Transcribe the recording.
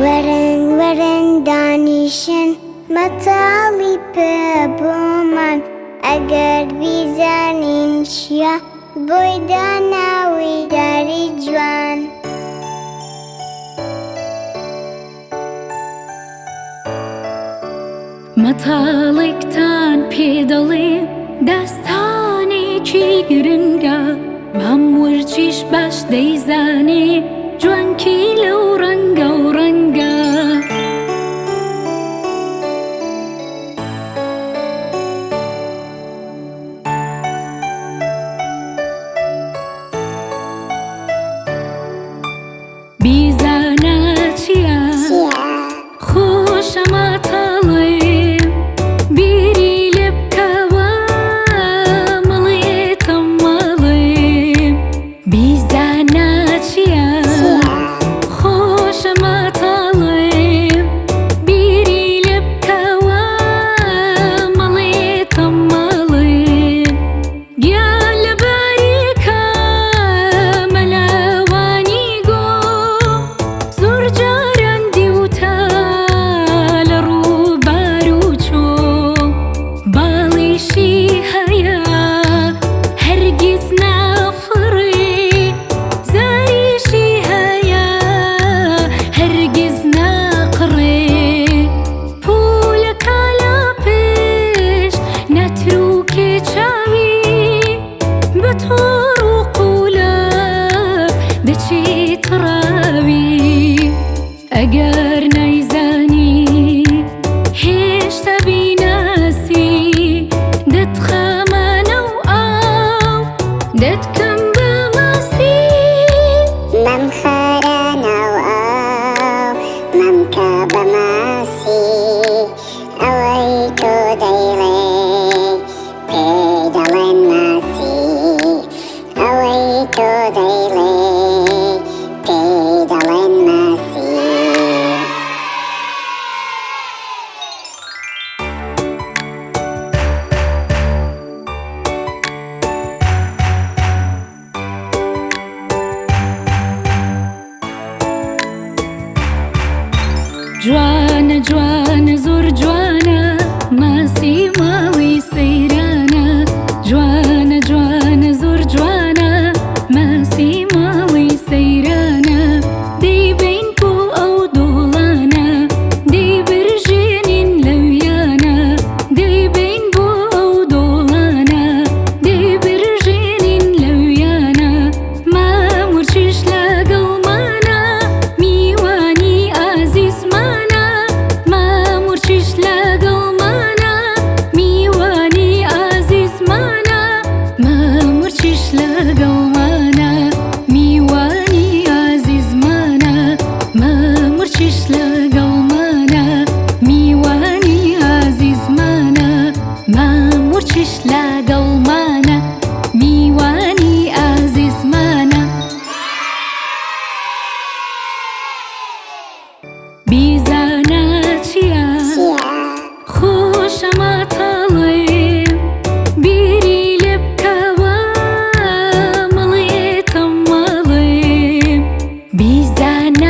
وەرن وەرن دانیشن مەتاڵی پێ بۆمان، ئەگەر بیزانین چییە بۆی داناوی داری جوان. مەتاڵێکتان پێ دەڵێم داستانێکی گرنگە، مام ورچیش باش دەیزانێ جوانکی لەو ڕەنگە و ڕەنگە. بیزانە چییە خۆشە ماتەڵێ، بیری لێ بکەوە مەڵێتە مەڵێ. بیزانە چییە خۆشە ماتەڵێ، بیری لێ بکەوە مەڵێتە مەڵێ. گیان لەباریکە مەلەوانی گۆ، زۆر جاران دیوتە لە ڕووبار و چۆ. باڵیشی هەیە هەرگیز نافڕێ، زاریشی هەیە هەرگیز ناقڕێ. پولەکە لە پێش نەتروکێ چاوی، بە تۆڕ و قولاب دەچێت ڕاوی. ئەگەر نەیزانی هێشتا بیناسی، دەتخەمە ناو ئاو دەتکەم بە ماسی. مەمخەرە ناو ئاو مەمکە بە ماسی، ئەوەی تۆ دەیڵێ پێی دەڵێن ماسی، ئەوەی تۆ دەیڵێ پێی دەڵێن ماسی. جوانە جوانە زۆر جوانە ماسی ماڵی سەیرانە، جوانە جوانە زۆر جوانە ماسی ماڵی سەیرانە. دەیبەین بۆ ئەو دۆڵانە دەیبرژێنین لەویانە، دەیبەین بۆ ئەو دۆڵانە دەیبرژێنین لەویانە. مامورچیش لەگەڵمانە میوانی ئازیزمانە، مامورچیش لەگەڵمانە میوانی ئازیزمانە، مامورچیش لەگەڵمانە میوانی ئازیزمانە، مامورچیش لەگەڵمانە میوانی ئازیزمانە، مامورچیش لەگەڵمانە میوانی ئازیزمانە. بیزانە چییە خۆشە ماتەڵێ، بیری لێ بکەوە مەڵێتە مەڵێ. بیزانە